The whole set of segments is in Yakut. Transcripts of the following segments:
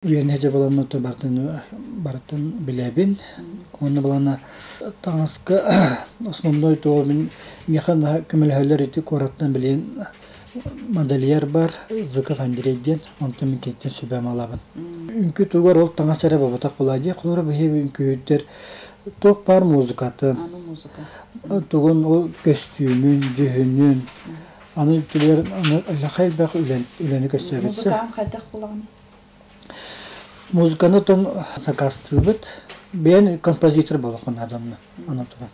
Үөнэ дьэ буламмын барытын барытын билэбин. Уонна былаана таҥаска основной туох мин миэхэ наһаа көмөлөһөллөр ити куораттан билигин модельер бар Зыков Андрей диэн, онтон мин киниттэн сүбэм ылабын. Үҥкүү тугар ол таҥас эрэ буолбатах буолаа дии. Холобура биһиги үҥкүүһүттэр туох баар музыкатын, тугун ол көстүүмүн, дьүһүнүн, аны түгэр аны элбэх үлэни көстөөбүтсэ. Музыкаҕын хайдах булаҕын? Музыканы тон сакаастыыбыт. Бэйэн композитор буолуоххун наада онно, онон туран.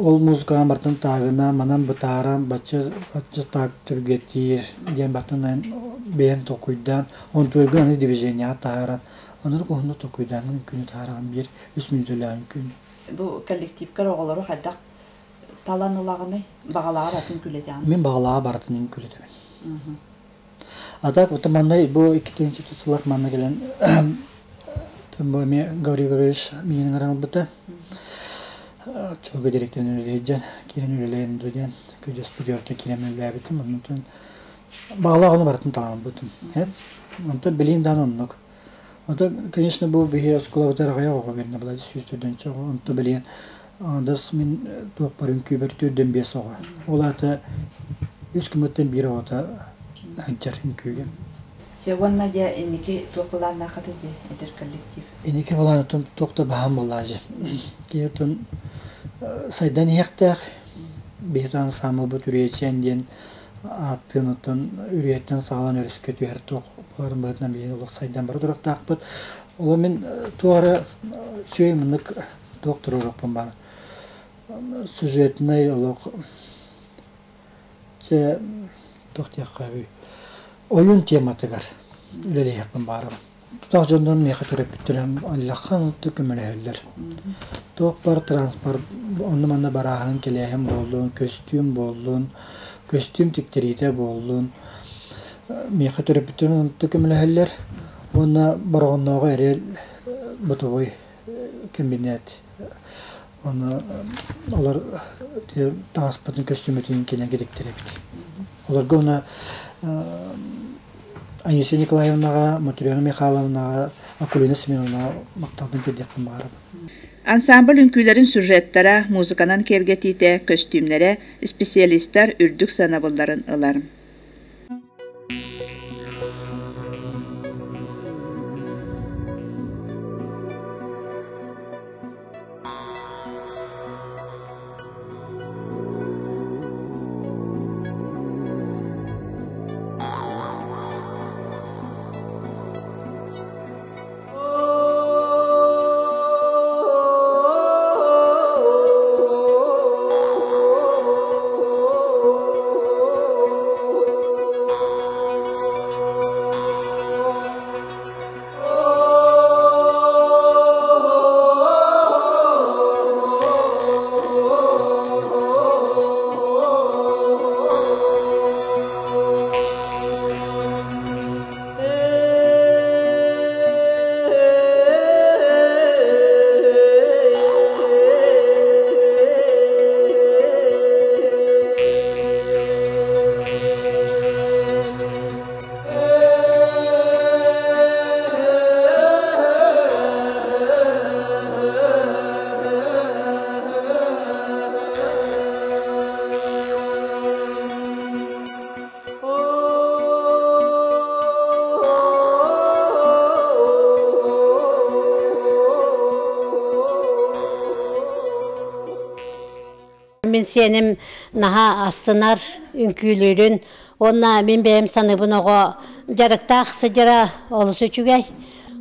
Ол музыкаҕа бартын таагына, манан бытааран, бачча бачча таак түргэтиир диэн бартын бэйэн толкуйдаан, онтуойгун аны движениеҕа таһааран, оннук уһуннук толкуйдааҥҥын үҥкүүнү таһаараҕын биир үс мүнүүтэлээх үҥкүүнү. Бу коллективкар оҕолору хайдах талан ылаҕыный? Баҕалааҕар атын күлэтэҕин? Мин баҕалааҕа барытын күлэтэбин. А так вот манна бу икки сыллаах манна кэлэн бу эмиэ Гаврил Гаврильевич миигин ыҥыран ылбыта. Чулга директорын үлэлэйдьэн, киирэн үлэлээн диэн күдьэс студиорта киирэн үлэлээбитим. Онтон баҕалаах ону барытын талан ылбытым. Онтон билигин даҕаны оннук. Онтон, конечно, бу биһи оскуолабытыгар аҕыйах оҕо биэрнэ была 104 оҕо. Онтон билигин дас мин туохпар үҥкүүбэр 45 оҕо. Ол аата үс күммүттэн биир оҕото сылдьар үҥкүүгэ. Все уонна дьэ инники туох былааннааххытый дьэ эдэр коллектив? Инники былаанытын туох да баһаам буоллаа дьэ. Киһи сайдан иһиэхтээх. Биһи ансаамбылбыт Үрүйэчээн диэн ааттыын оттон үрүйэттэн саҕалаан өрүскэ түһэр туох буоларын быһыытынан биһиги олох сайдан бара туруохтаахпыт. Ол мин туох эрэ үчүгэй маннык туох туруоруохпун баар сюжетнай олох чэ туох диэххэ ойуун тематыгар үлэлиэхпин баарым. Тутаах дьоннорум миэхэ төрөппүттэрим аллаххан көмөлөһөллөр. Туох бар транспорт онно-манна барааһын, кэлээһин буоллун, көстүүм буоллун, көстүүм тиктэриитэ буоллун. Миэхэ төрөппүттэрим онто көмөлөһөллөр. Уонна Бороҕоннооҕу эрэл бытовой кэмбинээт. Ону олор таҥаспытын, көстүүммүтүн кэлэн кэтиктэр эбит. Олорго уонна Анисия Николаевнаҕа, Матрена Михайловнаҕа, Акулина Семеновнаҕа махталбын тиэрдиэхпин баҕарабын. Ансамбль үҥкүүлэрин сюжеттара, музыканан киэргэтиитэ, көстүүмнэрэ специалистар үрдүк сыанабылларын ылар. Мин сиэним наһаа астынар үҥкүүлүүрүн уонна мин бэйэм саныыбын оҕо дьарыктаах сылдьара олус үчүгэй.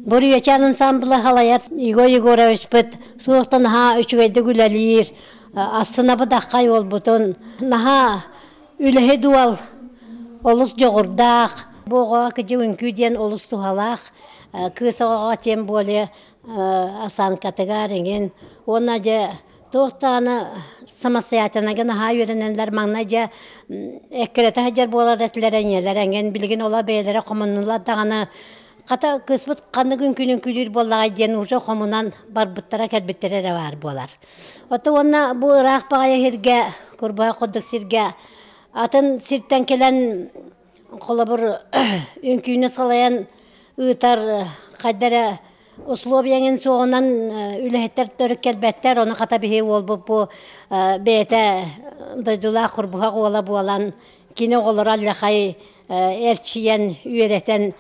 Бурьячан ансамблы халайар Егор Егоровичпыт суохта наһаа үчүгэйдик үлэлиир, астынабыт аххай уолбутун. Наһаа үлэһит уол, олус дьоҕурдаах. Бу оҕо кыдьы үҥкүү диэн олус туһалаах. Кыыс оҕоҕо тем более осанкатыгар иҥин. Уонна дьэ туох даҕаны самостоятельнайга наһаа үөрэнэллэр маҥнай дьэ эккирэтэ сылдьар буолар этилэр ийэлэр эҥин билигин олор бэйэлэрэ хомунуллар даҕаны хата кыыспыт ханнык үҥкүүнү үҥкүүлүүр буоллаҕай диэн уже хомунан барбыттара кэлбиттэрэ эрэ баар буолар ото уонна бу ыраах баҕайы сиргэ курбуһах курдук сиргэ атын сиртэн кэлэн холобур үҥкүүнү салайан. Ыытар хайда эрэ условияҥын суоҕунан үлэһиттэр төрүт кэлбэттэр, ону хата биһи уолбут бу бэйэтэ дойдулаах Курбуһах уола буолан, кини оҕолоро аллахай эрчийэн, үөрэтэн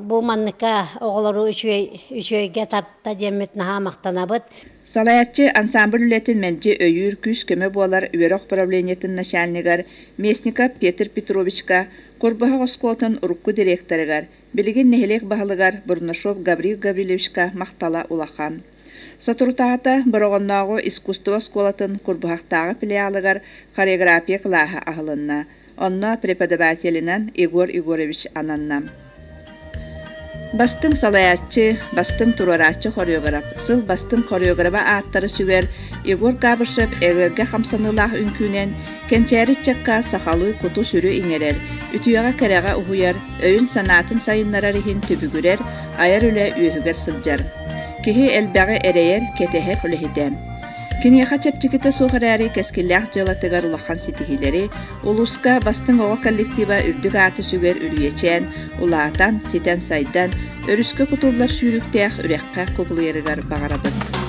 бу манныкка оҕолору үчүгэй үчүгэйгэ тарта диэммит наһаа махтанабыт. Салайааччы ансамбль үлэтин мэлдьи өйүүр күүс-көмө буолар үөрэх управлениетын начальнигар Местников Петр Петровичка, Курбуһах оскуолатын урукку директорыгар, билигин нэһилиэк баһылыгар Бурнашов Гаврил Гаврильевичка махтала улахан. Соторутааҕыта Бороҕоннооҕу искусство оскуолатын Курбуһахтааҕы филиалыгар хореография кылааһа аһылынна. Онно преподавателинэн Егор Егорович ананна. Бастыҥ салайааччы, бастыҥ туруорааччы хореограф, сыл бастыҥ хореограба ааттары сүгэр Егор Габышев эгэлгэ хамсаныылаах үҥкүүнэн кэнчээри ыччакка сахалыы куту-сүрү иҥэрэр, үтүөҕэ-кэрэҕэ уһуйар, өйүн-санаатын сайыннарар иһин түбүгүрэр, айар үлэ үөһүгэр сылдьар. Киһи элбэҕи эрэйэр, кэтэһэр үлэһитэ. Киниэхэ чэпчэкитэ суох эрээри кэскиллээх дьыалатыгар улахан ситиһиилэри, улууска бастыҥ оҕо коллектива үрдүк ааты сүгэр Үрүйэчээн улаатан, ситэн-сайдан, өрүскэ кутуллар сүүрүктээх үрэххэ кубулуйарыгар баҕарабыт.